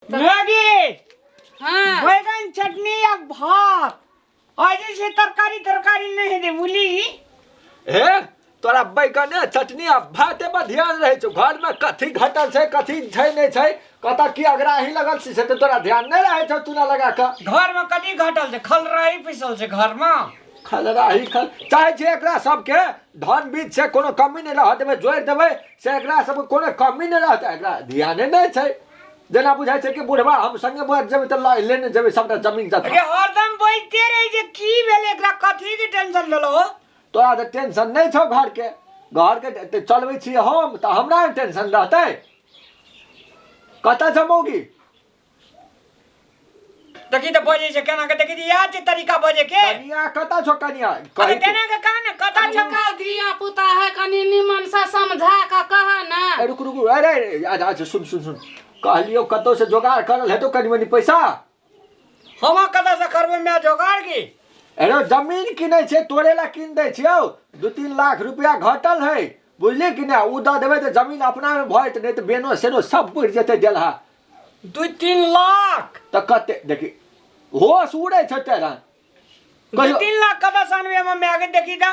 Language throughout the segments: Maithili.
मैगी। हाँ। बैगन चटनी या भात, आज से तरकारी तरकारी नहीं दे बुली। हे, तोरा बैगने चटनी आ भाते पर ध्यान रहै छौ। घर में कथी घटल छै, कथी छै नहि छै, कतऽ की अगराही लगल छै, से तऽ तोरा ध्यान नहि रहै छौ। चूना लगा कऽ घर में कथी घटल छै? खलराही पिसल छै घर में। खलराही खल चाहै छै एकरा सबके धन बीज छै, कोनो कमी नहि रहत देबै, जोड़ि देबै से एकरा सबके कोनो कमी नहि रहत। एकरा ध्याने नहि छै, जेना बुझाइ छै कि बुढ़वा हम संगे मर जेबै तऽ लेने जेबै सबटा जमीन जथा। अरे, हरदम बैठते रहे छै, की भेलै एकरा? कथी के टेंशन भेलो हो? तोरा तऽ टेंशन नहि छौ घरके, घरके तऽ चलबै छियै हम, तऽ हमरा ने टेंशन रहतै? कतऽ छौ मौगी? देखी तऽ बजै छै केना के, देखी तऽ इएह छै तरीका बजै के। कनिया कतऽ छौ कनिया? अरे, कही तू। केना के कह ने, कतऽ छौ? का धिया पुता है, कनि निमन से समझा के कह ना। ए, रुक रुक, अरे अच्छा अच्छा, सुन सुन सुन, कहलियौ कतौ से जोगाड़ करल हेतौ कनि मनि पैसा। हम कतऽ से करबै मैं जोगाड़ की? अरे, जमीन किनै छै, तोरे ला कीन दै छियौ। 2-3 लाख रुपया घटल है, बुझली कि नहि? ओ दऽ देबै तऽ जमीन अपना मे भऽ जेतै, नहि तऽ बेनो सेनो सब बुझि जेतै देलहा। 2-3 लाख? तऽ कते देखी, होश उड़ै छै तेरा। दू कहियो 3 लाख कतऽ से अनबै हम माय के? देखी तऽ।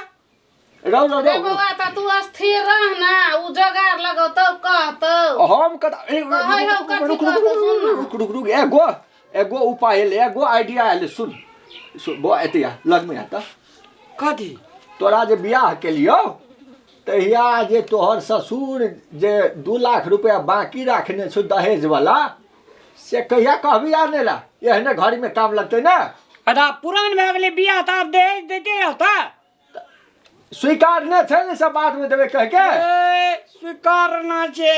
रौ रौ। रे रौ। बौआ, तऽ तू स्थिर रह ना, उ जोगाड़ लगौतौ, कहतौ। हम कता ए, कहै हौ, रुक कथी रुक रुक। कहतौ, सुन ना। रुक रुक रुक, एगो एगो उपाय एलै, एगो आइडिया एलै। सुन सुन बौआ, एते आ, लगमे आ तऽ। कथी? तोरा जे बियाह केलियौ तहिया जे तोहर ससुर जे 2 लाख रुपया बाकी राखने छौ दहेज वाला, से कहिया कहबी आने ला? एहने घड़ी में काम लगतै ने। अच्छा, पुरान भए गेलै बियाह तऽ आब दहेज दैते रहता। स्वीकार नहि छै ने, सब बाद में देबै कह के। ए, स्वीकार ना छै,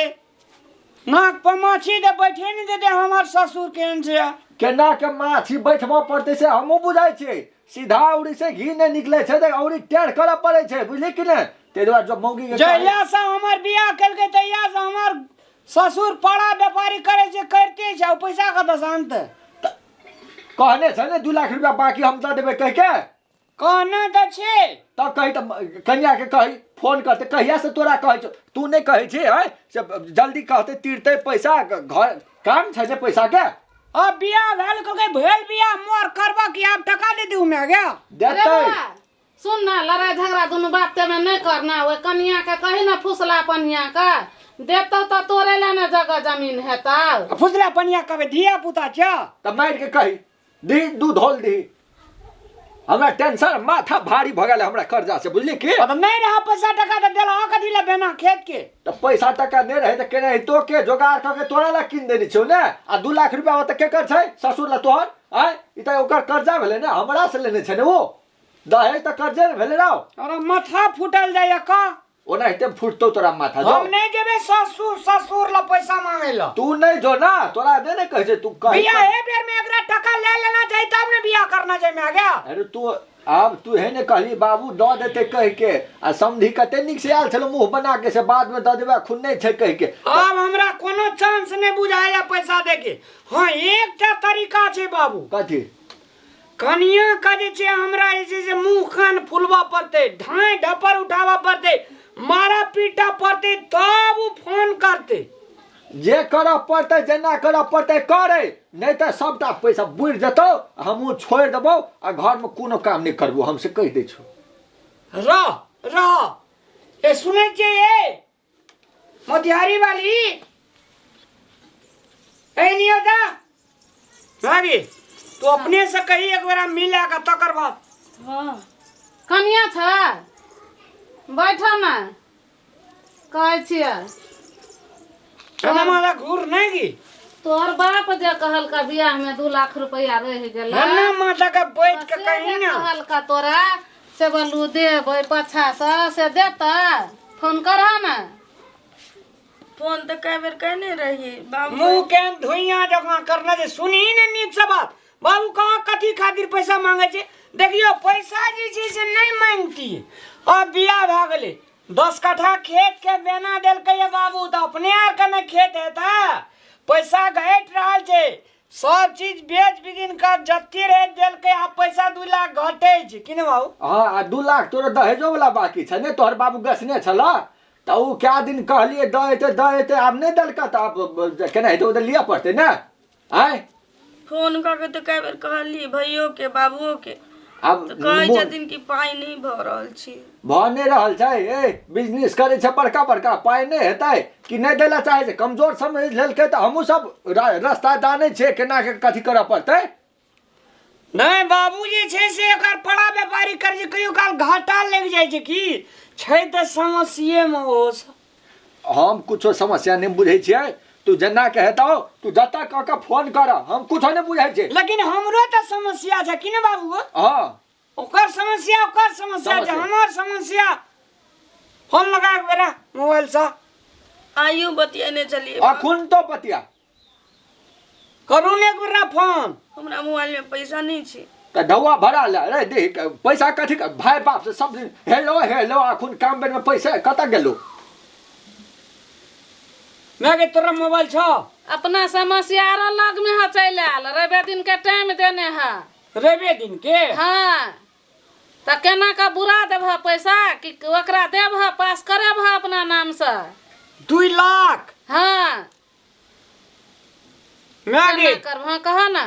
नाक पर माछी दे बैठे नहीं देते हमार ससुर केहन छै। केना के माछी बैठबऽ पड़तै से हमहूँ बुझै छियै। सीधा औरी से घी नहि निकलै छै तऽ औरी टेढ़ करऽ पड़ै छै, बुझली कि नहि? ताहि दुआरे जब मौगी के जहिया से हमर बियाह केलकै तहिया से हमर ससुर पड़ा व्यापारी करै छै, करिते छै। आ पैसा कतऽ से आनतै? कहने छै ने 2 लाख रुपया बाकी हम दऽ देबै कहि के। कहने तऽ छै। तब कही तऽ कनिया के कही फोन करते। कहिया से तोरा कहै छौ, तू नहि कहै छी है से जल्दी कहते, तीरते पैसा, घर काम छै ने पैसा के। अब बियाह भेल, कहलकै भेल बियाह मोर करबा कि आब टका दे दू मैं गया। रे देतै। बौआ, सुन ना, लड़ाई झगड़ा दुनू बाप ते में नहीं करना। ओहि कनिया के कही ना, फुसला पनिया के देतौ तऽ तोरे ला ने जगह जमीन हेतौ। फुसला पनिया कहबै, धिया पुता छ। तऽ मारि के कही दी, दूध होल दी। हमरा टेंशन, माथा भारी भऽ गेल हमरा कर्जा से, बुझली की? तऽ नहीं रहा पैसा टका तऽ देला कथी ला बेना खेत के? तऽ पैसा टका नहि रहै तऽ केना तो के जोगाड़ कऽ के तोरा ला कीन देने छियौ ने। आ 2 लाख रुपया ओतऽ केकर छै ससुर ला तोहर? आँय, ई तऽ ओकर कर्जा भेलै ने, हमरा से लेने छै ने ओ। दहेज तऽ कर्जे ने भेलै रौ। अरे, माथा फूटल जाइए का। ओनाहिते फूटतौ तोरा माथा जो। हम नहीं जेबे ससुर ससुर ला पैसा मांगे ला। तू नहि जो ना, तोरा नहि ने कहै छै, तू कही। बियाह हे बेर में एकरा टका ले लेना चाहिए, तब ने बियाह करना चाहिए मैं गया। अरे, तू आब तू हे ने कहली बाबू दऽ देतै कहि के, आ समधी कते नीक से आयल छलो मुँह बना के, से बाद में दऽ देबै, अखुन नहि छै कहि के। आब हमरा कोनो चांस नहीं बुझाया पैसा दे के। हाँ, एकटा तरीका छै बाबू। कथी? कनिया के जे छै हमरा जे छै से मुँह कान फुलबऽ पड़तै, ढाई ढपर उठाबऽ पड़तै, मारा पीटा पड़तै, तब ओ फोन करतै। जे करऽ पड़तै, जेना करऽ पड़तै करै, नहि तऽ सबटा पैसा बुड़ि जेतौ, हमहूँ छोड़ि देबौ आ घरमे कोनो काम नहि करबौ हम, से कहि दै छौ। रह रह। ए, सुनै छियै? ए मोतिहारी वाली, ए नहीं होता भाभी, तू अपने से कही एक बार मिला का तकर बाद। हाँ, कनिया छै, बैठ ना, कहै छियै। हमारा घूर नहीं की? तोहर बाप जे कहलका बियाह में 2 लाख रुपया रहि गेलै। हन्ना माता का बैठ के से कही जे ना। कहलका तोरा से बोलू देबै पाछा से, से देतै? फोन करह ने। फोन तऽ कए बेर कयने रहियै बाबू। मुंह के धुइया जकाँ करना जे सुनी ने नीक से बात। बाबू, कहाँ कथी खातिर पैसा मांगे छै? देखियो, पैसा जे छै से नहीं मांगती। अब बियाह भए गेलै, 10 कट्ठा खेत के बेना देलकै ये बाबू, तऽ अपने आर के ने खेत हेतै? पैसा घटि रहल छै, सब चीज बेच बिकिन कऽ जते रहे देलकै, आब पैसा 2 लाख घटै छै कि ने बाबू? हँ, आ 2 लाख तोरा दहेजो वाला बाकी छै ने, तोहर बाबू गछने छलऽ, तऽ ओ कए दिन कहलियै दऽ एतै, दऽ एतै, आब नहि देलकै तऽ आब केना हेतै? ओ तऽ लिअ पड़तै ने। आय फोन कऽ के तऽ कए बेर कहलियै भैयो के बाबुओ के आब तऽ कहै मोन छथिन कि पाइ नहि भऽ रहल छै भऽ नहि रहल छै ए बिजनेस करै छै बड़का बड़का पाइ नहि हेतै कि नहि दै लए चाहै छै कमजोर समझ लेलकै तऽ हमहूँ सब रास्ता जानै छियै केना के कथी करऽ पड़तै नहि बाबू जे छै से एकर बड़ा व्यापारी करै छै कहियो काल घाटा लागि जाइ छै की छै तऽ समस्येमे ओहो सब हम कुछो समस्या नहि बुझै छियै तू जेना के हेतौ तू जतऽ कऽ के फोन कर हम कुछो नहि बुझै छियै लेकिन हमरो तऽ समस्या छै कि ने बाबू हँ ओकर समस्या ओकर समस्या छै समस्या। हमर समस्या फोन लगा के बेरा मोबाइलसँ आइयो बतियेने छलियै अखुन तो बतिया करू ने एक बेरा फोन हमरा मोबाइल में पैसा नहीं छै तऽ ढौआ भरा ले रे देख पैसा कथी के? भाय बाप से सब दिन हेलो हेलो अखुन काम बेर में पैसा कतऽ गेलो मैं के तोरा मोबाइल छौ अपना समस्या आरो लग में है चलि आयल रवि दिन के टाइम देने है रवि दिन के हाँ तऽ केना कऽ बुरा देबह पैसा कि ओकरा देबह पास करेबह अपना नामसँ 2 लाख हाँ मैं केना करबह कह ने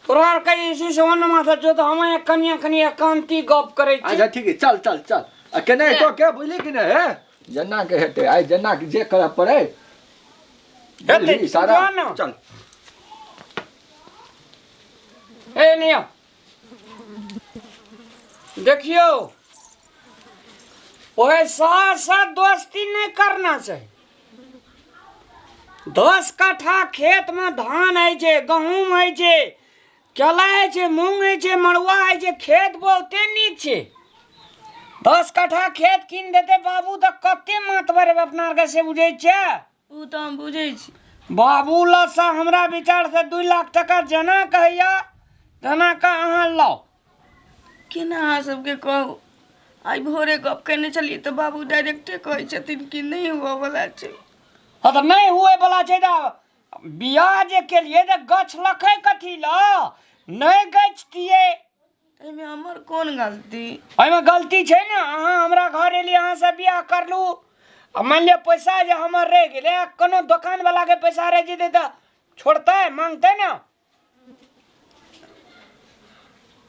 तोरा आर के जे छै से ओन माथा जो तऽ हम कनिया कनि एकांती गप करै छी अच्छा ठीक है चल चल चल आ केना हेतौ के बुझली कि नहि हे जेना के हेतै आइ जेना के जे करऽ पड़ै हेतै, बुझली सारा जो ने। चल ए निया देखियौ पैसा से दोस्ती नहि करना चाही 10 कट्ठा खेतमे धान होइ छै गहूँम होइ छै केला होइ छै मूँग होइ छै मड़ुआ होइ छै खेत बहुते नीक छै 10 कट्ठा खेत कीन देतै बाबू तऽ कते मातबर हेबै अपना आरके से बुझै छियै ओ तऽ हम बुझै छी बाबू लसँ हमरा विचारसँ 2 लाख टका जेना कहैया तेना कऽ अहाँ लाउ केना अहाँ सबके कहू आइ भोरे गप केने छलियै तऽ बाबू डायरेक्टे कहै छथिन कि नहि हुअवला छै हँ तऽ नहि हुएवला छै तऽ बियाह जे केलियै तऽ गछ लखै कथी लए नहि गछतियै एहिमे हमर कोन गलती एहिमे गलती छै ने अहाँ हमरा घर एलियै अहाँसँ बियाह करलू आ मानि लिअ पैसा जे हमर रहि गेलै आ कोनो दोकानवलाके पैसा रहि जेतै तऽ छोड़तै मांगतै ने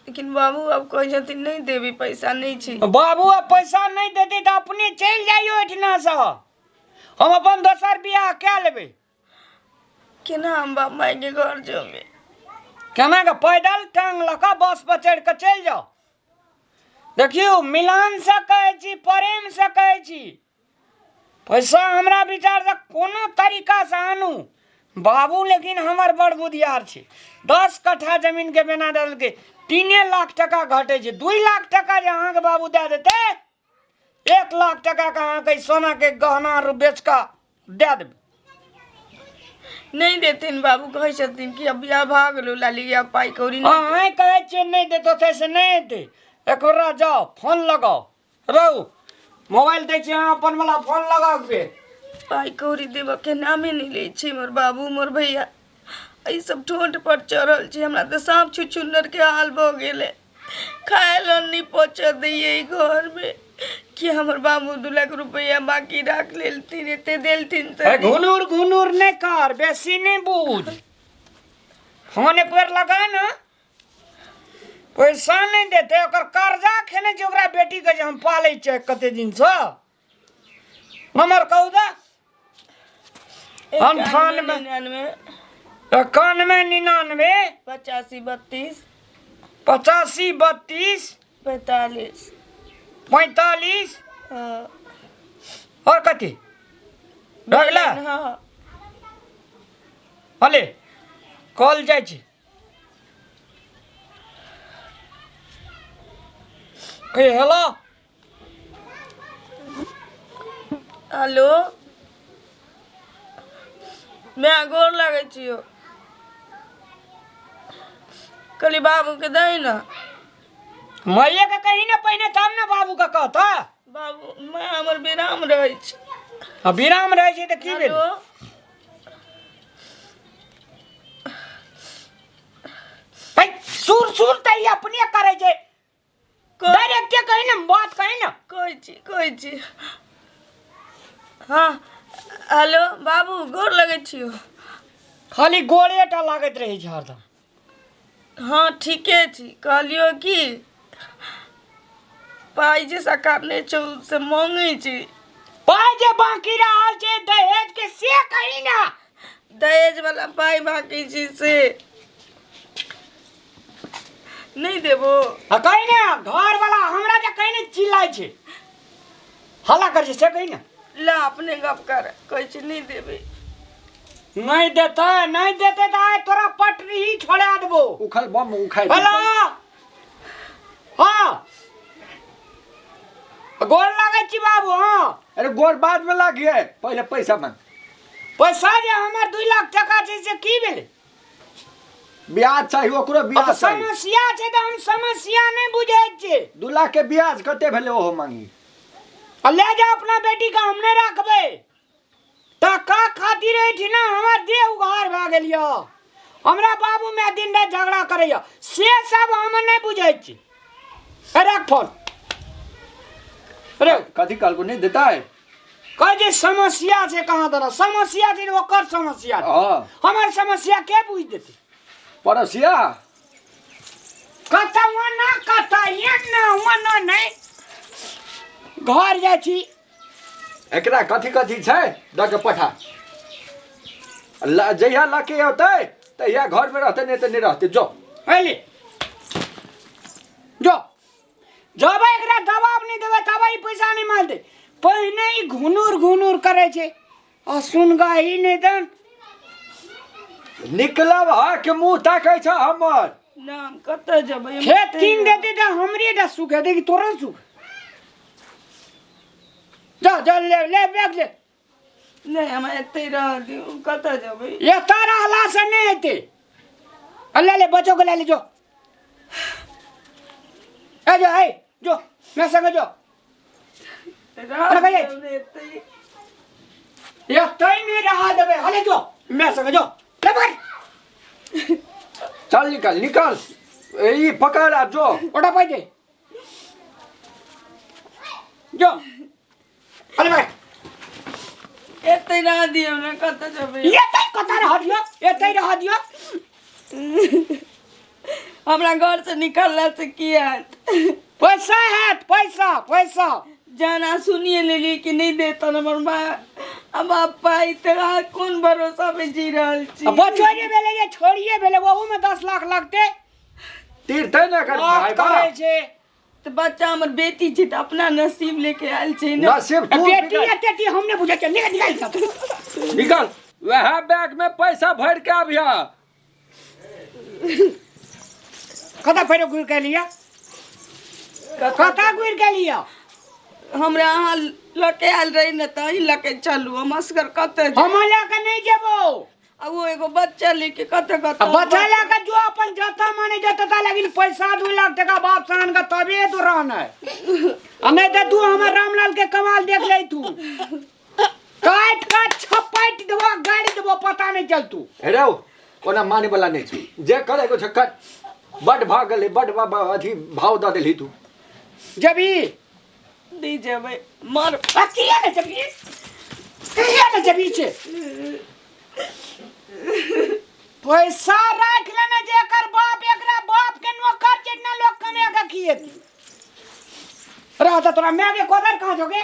लेकिन बाबू आब कहै छथिन नहि देबी पैसा नहि छै बाबू आब पैसा नहि देतै तऽ अपने चलि जाइयो एहिठिनासँ हम अपन दोसर बियाह कए लेबै केना हम बाप मायके घर जेबै केना कऽ पैदल टांग लऽ कऽ बस पर चढ़ि कऽ चलि जाउ देखियौ मिलानसँ कहै छी प्रेमसँ कहै छी पैसा हमरा विचारसँ कोनो तरीकासँ आनू बाबू लेकिन हमर बड़ बुधियार छै 10 कट्ठा जमीनके बना देलकै 3 लाख टका घटै छै 2 लाख टका जे अहाँके बाबू दए देतै 1 लाख टकाके अहाँके ई सोनाके गहना आर बेच कऽ दए देबै नहि देथिन बाबू कहै छथिन कि अब बियाह भऽ गेलो लाली आब पाइ कौड़ी नहि अहाँ कहै छियै नहि देतो से नहि हेतै एक बेरा जाउ फोन लगाउ रहू मोबाइल दै छी अहाँ अपन वाला फोन लगाउ एक बेर पाइ कौड़ी देबऽ के नामे नहि लै छै मोर बाबू मोर भैया एहि सब ठोंठ पर चढ़ल छै हमरा तऽ साँप छुछुन्नर के हाल भऽ गेलै खाय लए नहि पचऽ दैये ई घरमे कि हमर बाबू 2 लाख रुपैआ बाकी राख लेलथिन एते देलथिन ए तऽ घुनुर घुनुर नहि कर बेसी नहि बूझ फोन एक बेर लगा ने पैसा नहि देतै ओकर कर्जा खेने छै ओकरा बेटीके जे हम पालै छियै कते दिनसँ नंबर कहू तऽ 98 99 91 99 85 32 85 32 45 45 हँ और कथी भऽ गेलै हँ हले कॉल जाइ छै कहियो हेलो हेलो माय गोर लागै छियौ कहली बाबूके दही ने माइये के कही ने पहिने तब ने बाबू के कहता बाबू माय हमर विराम रहै छै आ विराम रहै छै तऽ की भेल हेलो भाई सुर सुर तऽ ई अपने करै छै डायरेक्ट के कही ने बात कही ने कहै छी कहै छी हँ हेलो बाबू गोर लगै छियौ खाली गोरे टा लागैत रहै छै हरदम। हँ, ठीके छी। कहलियौ कि पाइ जे सकारने छौ से मांगै छी। पाइ जे बाकी रहल छै दहेज के से कही ना। दहेज वाला पाइ बाकी छी से नहि देबो। आ कही ने घर वाला हमरा जे कही ने चिल्लाइ छै, हल्ला करै छै, से कही ने। ला अपने गप कर, कहै छै नहि देबै। नहि देतै, नहि देतै तऽ आइ तोरा पटरी ही छोड़ा देबो। उखल बम उखाड़ि। हेलो, हाँ, गोर लागै छी बाबू। हाँ। अरे गोर बाद में लागिए, पहिले पैसा मांग। पैसा जे हमर 2 लाख टका छै से की भेलै? ब्याज चाही ओकरो। आ तऽ ब्याज चाही। समस्या छै तऽ हम समस्या नहि बुझै छियै। 2 लाख के ब्याज कते भेलै ओहो मांगी। आ ले जा अपना बेटी के, हम नहि राखबै। टका खातिर एहिठिना हमर देह उघार भए गेल यऽ। हमरा बाबू माय दिन राति झगड़ा करैया, से सब हम नहि बुझै छी। ए, राख फोन रे। कथी कहलको नहि देतै? कहै छै समस्या छै कहाँ देना समस्या छै, ओकर समस्या छै। हमर समस्या के बुझि देतै? पड़ोसिया। कतऽ ओना, कतऽ एना ओना नहि, घर जाइ छी। एकरा कथी कथी छै दऽ के पठा। जहिया लऽ के औतै तहिया घरमे रहतै, नहि तऽ नहि रहतै। जो। अयली जो, जब एकरा दबाव नहि देबै तब ई पैसा नहि मालतै। पहिने ई घुनुर घुनुर करै छै आ सुनगाही नहि दन। निकलब हा के मुँह ताकै छ हमर? ना, हम कतऽ जेबै? हम खेत एतै कीन रहब। देतै तऽ हमरे टा सुख हेतै कि तोरो सुख? जा जा, ले ले बैग ले। नहि, हमरा एतै रह दियौ, कतऽ जेबै? एतऽ रहला से नहि हेतै। आ ले ले, बच्चो के ले ले। जो, ए जो, ए जो, मैं संगे जो। रह अरे कहियै? दियौ ने एतै। एतै नहि रहा देबै। हले जो, मैं संगे जो, ले पकड़। चल, निकल निकल, ई पकड़ आ जो। ओटा पाइ दे, जो, अरे पकड़। एतै रह दियौ ने, कतऽ जेबै? एतै कतऽ रह दियौ? एतै रह दियौ। हमरा घर से निकलला से की हैत? पैसा हैत, पैसा पैसा। जाना सुनिए लेलियै कि नहि देतन हमर माँ आ बाप पाइ, तऽ अहाँ कोन भरोसा पे जी रहल छी? आ बच्चो जे भेलै, जे छोड़िए भेलै, ओहूमे 10 लाख लगतै। तीर्थे ने कर बात भाई करै बा छै। तऽ बच्चा हमर बेटी छै तऽ अपना नसीब लेके आयल छै ने। नसीब तू बेटी बिगड़- आ तेटी हम नहि बुझै छियै। निकल निकल सब। निकल, वएह बैग में पैसा भर के आबिया। कतऽ फेरो घुरि के लिया? कतऽ घुरि के लिया? हमरा अहाँ लऽ के आयल रही ने तऽ अहीं लऽ के चलू, हम असगर कतऽ जायब? हम लऽ के नहि जेबो। आ ओ एगो बच्चा लेके कतऽ आ कतऽ? बच्चा लऽ के जो अपन जतऽ माने जतऽ ता, लेकिन पैसा 2 लाख टका बाप से आन के तबे तू रहना है, आ नहीं तऽ तू हमर रामलाल के कमाल देख ले। तू काट काट छपैट देबो, गाड़ि देबो, पता नहीं चल तू। हे रौ, ओना माने वाला नहि छै, जे करे को छै कर। बड भऽ गेलै, बड अथी भाव दऽ देलही तू। जबी? नहि जेबै, मर। आ किया ने जबी? किया ने जबी छै? पैसा राख लेने जे एकर बाप, एकरा बाप के नौकर जितना लोग कमे के खिएती रह। तऽ तोरा माय के कोदर कहाँ जोगे?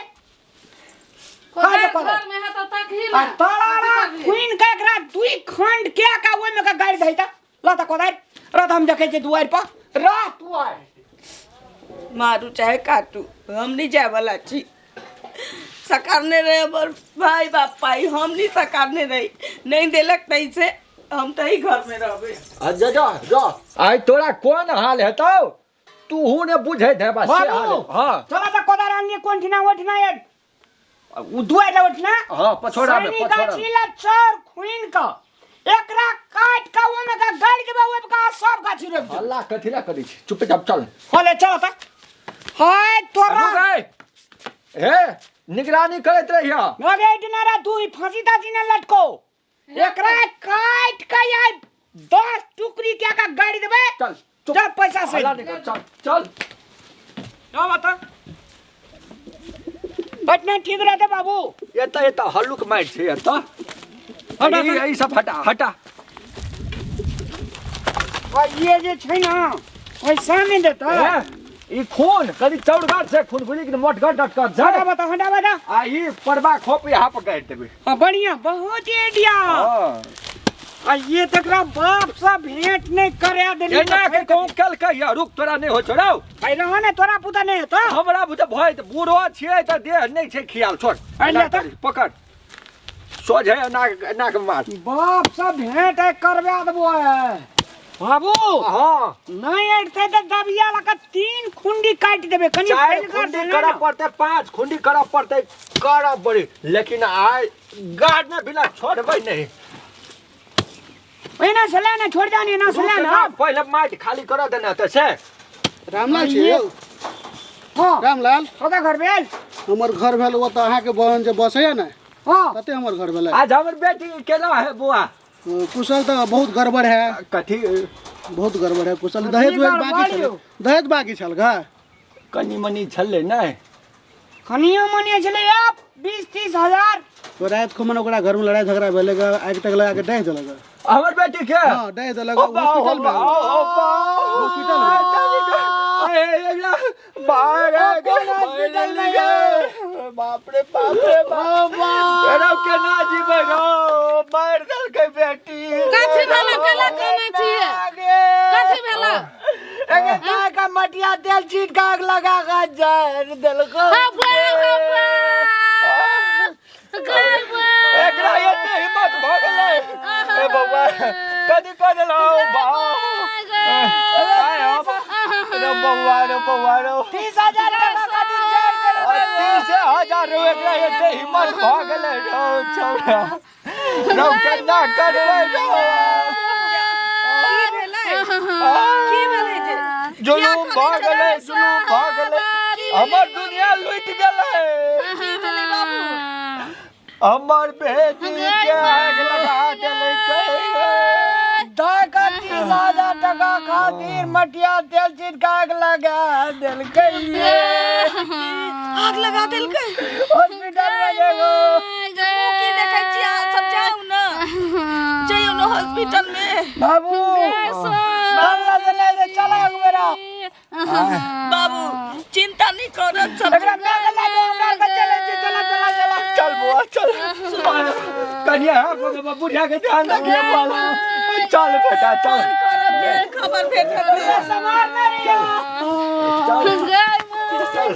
कहाँ जो कोदर? घर में है तो तकही आ ना। तड़ाड़ा खुइन के एकरा दुई खंड के का ओहिमे के गाड़ि दही। तऽ ल तऽ कोदारि रह, तऽ हम देखै छियै दुआरि पर रह तू आइ। मारू चाहे काटू, हम नहीं जाए वाला छी। सकारने रहे हमर भाई बाप पाई, हम नहीं सकारने रही। नहीं देलक तैसे हम तऽ ही घर में रहबै। आ जा जा जा, आइ तोरा कोन हाल हेतौ तूहू ने बुझैत हेबा से हाल। बाबू। हाँ। चला तऽ कोदारि आनिए। कोन ठिना ओठिना ये उ दुआरि लग ओठिना। हाँ, पछोड़ा में, सैनी पछोड़ा में। गाछी ला चौर खुइन क एकरा काट के ओमे के गाड़ि देबै, ओहि के सब गाछी रोपि देबै। हल्ला कथी ला करै छी? चुपचाप चल। होले, चल तऽ हाय तोरा। रुक गए। हे, निगरानी करैत रहिया। अरे इतना तू ई फांसी तासी ने लटको। एकरा काट के आइ 10 टुकड़ी के का गाड़ि देबै। चल, चुप। चल पैसा से। हल्ला नहीं कर, चल चल। ना बता, पटना ठीक रहते बाबू। एतऽ एतऽ हल्लुक मारि छै एतऽ। हटा, ई ई सब हटा हटा। आ ये जे छै ने पैसा नहि देतै। ए, ई खून कनि चौड़गर छै खून बुझी कि मोटगर डटकर छै। हटा बता, हटा बता। आ ई परबा खोप यहाँ पर गाड़ि देबै। हाँ, बढ़िया, बहुत आइडिया। हाँ। आ ये तकरा बाप से भेंट नहीं करे देली। एना के कहूँ केलकै या रुक तोरा नहीं हो छोड़ौ। भाई रहो ने तोरा पुता नहीं हेतौ। हमरा बुझे भय तऽ बूढ़ो छियै तऽ देह नहीं छै खियाल छोड़। अरे एना तऽ। करी, पकड़ सोझे एना एना के मार। बाप से भेंट है करवा देबो है बाबू। हाँ नहीं अटते तऽ दबिया लगा 3 खुंडी काटि देबे कनि 4 फैल कर खुंडी देने करऽ ने। पड़तै 5 खुंडी करऽ पड़तै करऽ पड़ै लेकिन आइ गाड़ ने बिना छोड़बै नहीं। एना से ले ना छोड़ जाने एना से ले रुक ना। ना, पहिले माटि खाली करऽ देना तऽ से। रामलाल छी यौ? हाँ। रामलाल। कतऽ घर भेल? हमर घर भेल ओतऽ अहाँके बहन जे बसैया ने। हाँ। कते हमर घर भेलै? आज हमर बेटी केना है बुआ? कुशल तऽ बहुत गड़बड़ है। कथी? बहुत गड़बड़ है कुशल। कथी दहेज वहेज गड़बड़ बाकी छल? यौ? दहेज बाकी छल गा? कनि मनि छलै नहि? कनियो मनि छलै आप 20-30 हजार। तो राति खुमन ओकरा घर में लड़ाई झगड़ा भेलै गा, आगि तक लगा के डाहि देलक। हमर बेटी के? हाँ, डाहि देलक। हॉस्पिटल में। हॉस्पिटल में। बाप रे बाप रे बाप। एना केना जीबै रौ? मारि देलकै बेटी। कथी भेलै? केला कनै छियै? कथी भेलै? एगे गाय का मटिया तेल छीट के आग लगा के जहर देलको। हब्बा, हब्बा। गाय बा। एकरा एते हिम्मत भऽ गेलै। ए बौआ, कथी कऽ देलौ बाप? रे बौआ, रे बौआ, रे। 30,000 टका खातिर जहर देलको। 30,000 रौ, एकरा एते हिम्मत भऽ गेलै रौ छौड़ा। रौ केना करबै रौ? की भेलै? की भेलै जे? जुलूम भऽ गेलै, जुलूम भऽ गेलै। हमर दुनिया लुटि गेलै। की भेलै बाबू? हमर बेटी के आगि लगा देलकै। दाय का 30,000 टका खातिर मटिया तेल छीट के आग लगा देलकै। आग लगा देलकै? हॉस्पिटल में जेगो। मुँह की देखै छी अहाँ सब? जाउ ने, जइयौ ने हॉस्पिटल में। बाबू बाबू से ले ले चला मेरा। बाबू चिंता नहीं करत सब। एकरा मैं के ला दो, हमरा के चले छी, चला चला चला। चल बुआ चल। कनिया बुढ़िया के ध्यान रखिए बुआ। चल बेटा चल। खबर भेटल। संभाल ना रे। चल। गाय माँ, गाय।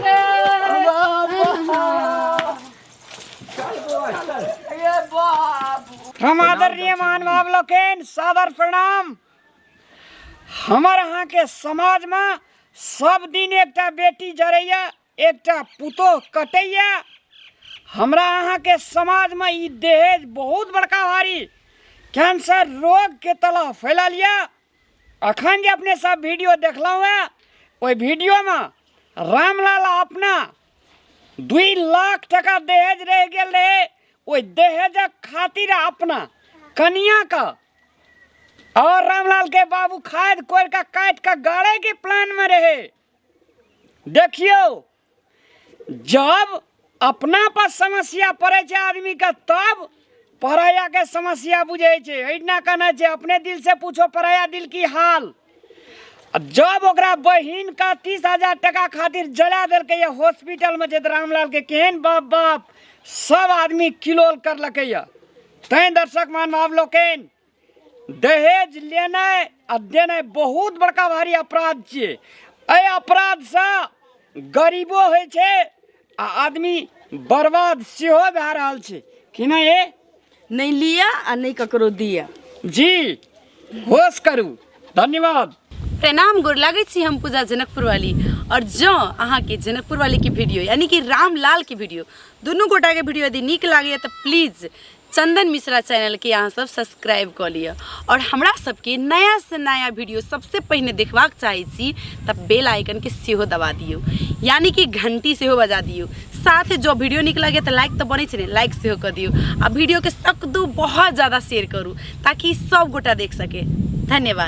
चल बुआ चल। हम आदरणीय महानुभाव लोकनि सादर प्रणाम। हमर अहाँके समाजमे सब दिन एकटा बेटी जरैया, एकटा पुतोह कटैया। हमरा अहाँके समाजमे ई दहेज बहुत बड़का भारी कैंसर रोगके तलह फैलल यऽ। अखन जे अपने सब वीडियो देखलहुँ हेँ ओहि वीडियोमे रामलाल अपना 2 लाख टका दहेज रहि गेल रहे, ओहि दहेजक खातिर अपना कनियाके और रामलाल के बाबू खाद कोड़ के काट के गाड़े के प्लान में रहे। देखियो जब अपना पर समस्या पड़े छै आदमी के तब पराया के समस्या बुझे छै। एहिना कहना छै अपने दिल से पूछो पराया दिल की हाल। जब ओकरा बहिन का 30,000 टका खातिर जला देलकै या हॉस्पिटल में छै तऽ रामलाल के केहन बाप बाप सब आदमी किलोल करलकै या। तैं दर्शक महानुभाव लोकनि दहेज लेनाइ आ देनाइ बहुत बड़का भारी अपराध छियै। एहि अपराधसँ गरीबो होइ छै आ आदमी बर्बाद सेहो भए रहल छै कि नहि? ए नहीं लिया आ नहीं ककरो दिया। जी होश करू। धन्यवाद। प्रणाम, गोर लागै छी। हम पूजा जनकपुर वाली। और जँ अहाँके जनकपुर वाली के वीडियो यानी कि रामलाल के वीडियो दुनू गोटा के वीडियो यदि नीक लागैए तऽ प्लीज चंदन मिश्रा चैनल के अहाँ सब सब्सक्राइब कऽ लिअ। और हमरा सबके नया से नया वीडियो सबसे पहिने देखबाक चाहै छी तऽ बेल आइकन के सेहो दबा दियौ, यानी कि घंटी सेहो बजा दियौ। साथ जो वीडियो नीक लगे तऽ लाइक तऽ बनै छै ने, लाइक सेहो कऽ दियौ आ वीडियो के सकदू बहुत ज़्यादा शेयर करू ताकि सब गोटा देख सके। धन्यवाद।